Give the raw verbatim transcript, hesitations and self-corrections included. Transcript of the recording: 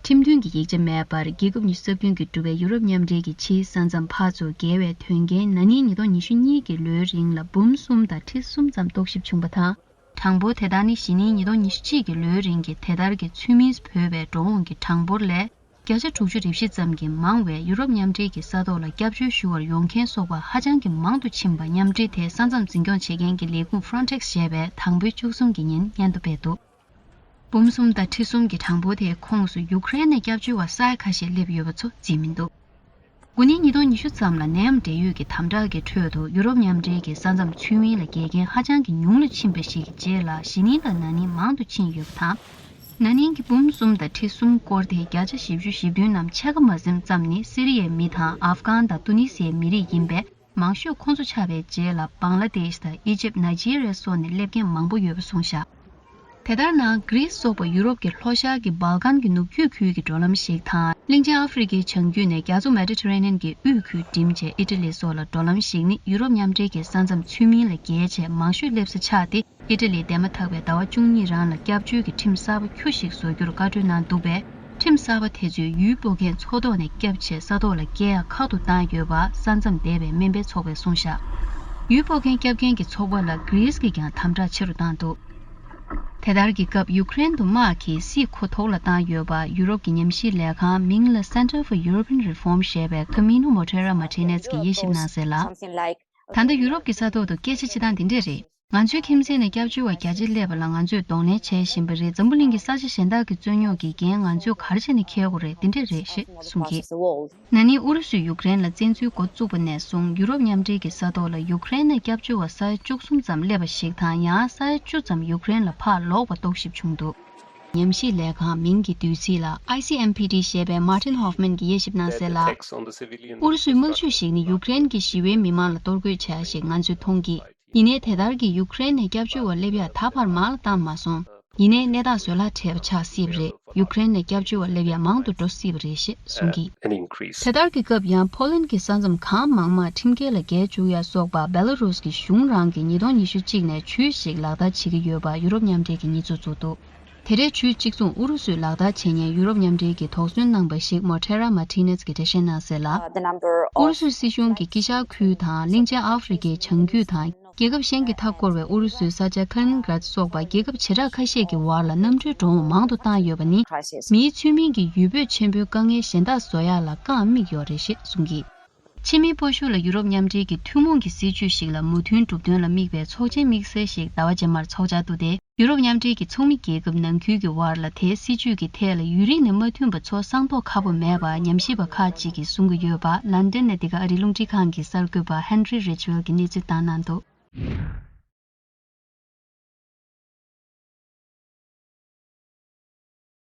ཁྲིམས་མཐུན་གྱི་ཡིག་ཆ་མེད་པར་རྒྱལ་ཁབ་ཉི་ཤུ་རྩ་བདུན་གྱིས་གྲུབ་པའི་ཡུ་རོབ་མཉམ་འབྲེལ་གྱི་ཕྱིའི་ས་མཚམས་ཕར་ཚུར་བརྒལ་བའི་དོན་རྐྱེན་ན་ནིང་ཉིས་སྟོང་ཉི་ཤུ་གཉིས་ཀྱི་ལོའི་རིང་ལ་འབུམ་གསུམ་དང་ཁྲི་གསུམ་ཙམ་རྟོག་ཞིབ་བྱུང་བ་དང་། གྲངས་འབོར་དེ་དག་ནི་གཞེས་ནིང་ཉིས་སྟོང་ཉི་ཤུ་གཅིག་གི་ལོའི་རིང་གི་དེ་ལྟར་གྱི་ཚུལ་མིན་སྤོས་པའི་འགྲོ་འོང་གི་གྲངས་འབོར་ལས་བརྒྱ་ཆ་དྲུག་ཅུ་རེ་བཞི་ཙམ་གྱིས་མང་བས། ཡུ་རོབ་མཉམ་འབྲེལ་གྱི་ས་ཐོག་ལ་སྐྱབས་བཅོལ་ཞུ་བར་ཡོང་མཁན་སོགས་པ་ཧ་ཅང་གི་མང་དུ་ཕྱིན་པ། མཉམ་འབྲེལ་དེ་ས་མཚམས་འཛིན་སྐྱོང་བྱེད་མཁན་གྱི་ལས་ཁུངས་Frontex་ཞེས་པས་དང་པོའི་བཅུ་གསུམ་གྱི་ཉིན་སྙན་ཐོ་སྤེལ་འདུག་འབུམ་གསུམ་དང་ཁྲི་གསུམ་གྱི་གྲངས་འབོར་དེའི་ཁོངས་སུ་ཡུཀ་རེན་ནས་སྐྱབས་བཅོལ་བ་ས་ཡ་ཁ་ཤས་སླེབས་ཡོད་པ་ཚོ་འཛུལ་མི་འདུག་དགུ་ནི་ཉིས་སྟོང་ཉི་ཤུ་ཙམ་ལ་ནད་ཡམས་འབྲེལ་ཡོད་ཀྱི་དམ་དྲག་གི་ཁྲོད་དུ་ཡུ་རོབ་མཉམ་འབྲེལ་གྱི་ས་མཚམས་ཚུལ་མིན་ལ་བརྒལ་མཁན་ཧ་ཅང་གི་ཉུང་ལ་ཕྱིན་པ་ཞིག་གི་རྗེས་ལ་གཞེས་ནིང་ལ་ན་ནིང་མང་དུ་ཕྱིན་ཡོད་པ་དང་། ན་ནིང་གི་འབུམ་གསུམ་དང་ཁྲི་གསུམ་སྐོར་དེའི་བརྒྱ་ཆ་བཞི་བཅུ་ཞེ་བདུན་ནམ་ཕྱེད་ཀ་མ་ཟིན་ཙམ་ནི་སི་རི་ཡའི་མི་དང་ཨབ་གྷན་དང་ཏུ་ནི་སིའི་མི་རིགས་ཡིན་པས། མང་ཤོས་ཁོང་ཚོ་ཆགས་པའི་རྗེས་ལ་བང་ལ་དེཤ་དང་ཨི་ཇིབ། ནཱི་ཇི་རི་ཡ་སོགས་ནས་སླེབས་མཁན་མང་པོ་ཡོད་པ་གསུངས་བཞག་དེ་ལྟར་ན་གྷི་རིས་སོགས་པ་ཡུ་རོབ་ཀྱི་ལྷོ་ཤར་གྱི་སྦལ་ཀན་གྱི་ནུབ་རྒྱུད་ཁུལ་གྱི་འགྲོ་ལམ་ཞིག་དང་། གླིང་ཆེན་ཨ་ཧྥེ་རི་ཁའི་བྱང་རྒྱུད་ནས་རྒྱ་མཚོ་མེ་ཏི་ཊ་རེ་ནི་ཡན་གྱི་དབུས་ཁུལ་འགྲིམ་བྱས་ཨི་ཊ་ལི་སོགས་ལ་འགྲོ་ལམ་ཞིག་ནི་ཡུ་རོབ་མཉམ་འབྲེལ་གྱི་ས་མཚམས་ཚུལ་མིན་ལ་བརྒལ་བྱས་མང་ཤོས་སླེབས་ས་ཆགས་ཏེ། ཨི་ཊ་ལིས་འདས་མ་ཐག་པའི་ཟླ་བ་བཅུ་གཉིས་རང་ལ་སྐྱབས་བཅོལ་གྱི་ཁྲིམས་གསར་པ་ཁྱུ་ཞིག་བཟོ་རྒྱུར་བཀའ་འཁྲོལ་གནང་འདུག་པས། ཁྲིམས་གསར་པ་དེ་ཚོས་ཡུལ་སྤོ་མཁན་མཚོ་ཐོག་ནས་བསྐྱབས་བྱས་ས་ཐོག་ལ་བསྐྱལ་ཡག་ཁག་ཏུ་བཏང་ཡོད་པ། ས་མཚམས་འདས་པའི་སྨན་པའི་ཚོགས་པས་གསུངས་བཞག་ཡུལ་སྤོ་མཁན་བསྐྱབས་མཁན་གྱི་ཚོགས་པ་ལ་གྷི་རིས་ཀྱིས་ཀྱང་དམ་དྲག་ཆེ་རུ་བཏང་འདུག་དེ་ལྟར་གྱི་སྐབས་ཡུཀ་རེན་དུ་དམག་གིས་སྲིད་མཁོ་ཐོག་ལ་བཏང་ཡོད་པ་ཡུ་རོབ་ཀྱི་ཉམས་ཞིབ་ལས་ཁང་མིང་ལ་Center for European Reform ཞེས་པའི་Camino Moreira Martinez གྱིས་དབྱེ་ཞིབ་གནང་གསལ་ལ། ད་ལྟ་ཡུ་རོབ་ཀྱི་ས་ཐོག་ཏུ་སྐད་ཆ་བྱེད་སྟངས་འདི་འདྲས་རེད། ང་ཚོའི་ཁྱིམ་མཚེས་ནས་སྐྱབས་བཅོལ་བ་བརྒྱ་ཆ་སླེབས་པ་ལ་ང་ཚོས་གདོང་ལེན་བྱས་བཞིན་པ་རེད། འཛམ་བུ་གླིང་གི་ས་ཆ་གཞན་དག་གི་རྩོད་རྙོག་གི་འགན་ང་ཚོས་ག་རེ་བྱས་ནས་འཁྱེར་དགོས་རེད། འདི་འདྲས་རེད་ཞེས་གསུངས་ཀྱིས། ན་ནིང་ཨུ་རུ་སུས་ཡུཀ་རེན་ལ་བཙན་འཛུལ་འགོ་བཙུགས་པ་ནས་བཟུང་ཡུ་རོབ་མཉམ་འབྲེལ་གྱི་ས་ཐོག་ལ་ཡུཀ་རེན་ནས་སྐྱབས་བཅོལ་བ་ས་ཡ་བཅུ་གསུམ་ཙམ་སླེབས་པ་ཞིག་དང་། ཡང་ས་ཡ་བཅུ་ཙམ་ཡུཀ་རེན་ལ་ཕར་ལོག་པ་རྟོག་ཞིབ་བྱུང་འདུག་ཉམས་ཞིབ་ལས་ཁང་མིང་གི་བསྡུས་ཚིག་ལ་I C M P D ཞེས་པའི་Martin Hoffman གྱིས་དབྱེ་ཞིབ་གནང་གསལ་ལ། ཨུ་རུ་སུའི་དམག་ཇུས་ཤིག་ནི་ཡུཀ་རེན་གྱི་ཞི་བའི་མི་མང་ལ་གཏོར་རྒོལ་བྱ་ཡ་ཞིག་ང་ཚོས་མཐོང་གི། ཡིན་ནའི་དེ་ལྟར་གྱི་ཡུཀ་རེན་ནས་སྐྱབས་བཅོལ་བ་སླེབས་ཡ་ད་བར་མང་ལ་བཏང་མ་སོང་། ཡིན་ནའི་གནས་སྟངས་བཟོད་གླགས་བྲལ་བ་ཆགས་སྲིད་པ་རེད། ཡུཀ་རེན་ནས་སྐྱབས་བཅོལ་བ་སླེབས་ཡ་མང་དུ་འགྲོ་སྲིད་པ་རེད་ཞེས་གསུངས་ཀྱིས། དེ་ལྟར་གྱི་སྐབས་ཡང་ཕོ་ལན་གྱི་ས་མཚམས་གང་མང་མང་ཁྲིམས་འགལ་ལ་བརྒལ་བཅུག་ཡ་སོགས་པ་བེ་ལ་རུས་ཀྱི་གཞུང་རང་གིས་ཉིས་སྟོང་ཉི་ཤུ་གཅིག་ནས་ཇུས་ཤིག་ལག་བསྟར་བྱེད་ཀྱི་ཡོད་པ་ཡུ་རོབ་མཉམ་འབྲེལ་གྱིས་གནས་ཚུལ་བཙུགས་འདུག་དེ་རེས་ཇུས་གཅིག་མཚུངས་ཨུ་རུ་སུས་ལག་བསྟར་བྱེད་མཁན་ཡུ་རོབ་མཉམ་འབྲེལ་གྱིས་དོགས་ཟོན་གནང་པ་ཞིག་Moreira Martinez གྱིས་འགྲེལ་བཤད་གནང་གསལ་ལ། ཨུ་རུ་སུའི་སྲིད་གཞུང་གིས་དཀྱིལ་ཤར་ཁུལ་དང་གླིང་ཆེན་ཨ་ཧྥེ་རི་ཁའི་བྱང་རྒྱུད་དང་རྒྱལ་ཁབ་གཞན་གྱིས་མཐའ་བསྐོར་བའི་ཨུ་རུ་སུའི་ས་ཆ་Kaliningrad སོགས་པ་རྒྱལ་ཁབ་བྱེ་བྲག་ཁ་ཤས་ཀྱི་བར་ལ་གནམ་གྲུའི་འགྲོ་འོང་མང་དུ་བཏང་ཡོད་པ་ནི། མིའི་ཚུལ་མིན་གྱི་ཡུལ་བོད་ཆེན་པོའི་དཀའ་ངལ་གཞན་དག་བཟོ་ཡག་ལ་རྐང་དམིགས་ཡོད་རེད་ཞེས་གསུངས་ཀྱིས། ཕྱི་མིའི་སྤོ་ཤུལ་ལ་ཡུ་རོབ་མཉམ་འབྲེལ་གྱི་ཐུན་མོང་གི་སྲིད་ཇུས་ཤིག་ལ་མོས་མཐུན་གྲུབ་དོན་ལ་དམིགས་པའི་ཚོགས་ཆེན་དམིགས་བསལ་ཞིག་ཟླ་བ་རྗེས་མར་འཚོགས་འཆར་འདུག་སྟེ། ཡུ་རོབ་མཉམ་འབྲེལ་གྱི་ཚོགས་མི་རྒྱལ་ཁབ་ནང་ཁུལ་གྱི་དབར་ལ་དེའི་སྲིད་ཇུས་ཀྱི་ཐད་ལ་ཡུན་རིང་ནས་མ་མཐུན་པ་ཚོ་སངས་མདོག་ཁ་པོ་མེད་པ་ཉམས་ཞིབ་པ་ཁག་ཅིག་གིས་གསུང་གི་ཡོད་པ། ལན་ཌན་ནས་འདི་ག་ཨ་རིའི་རླུང་འཕྲིན་ཁང་གི་གསར་འགོད་པ་Henry Ridgwell གྱིས་གནས་ཚུལ་བཏང་གནང་འདུག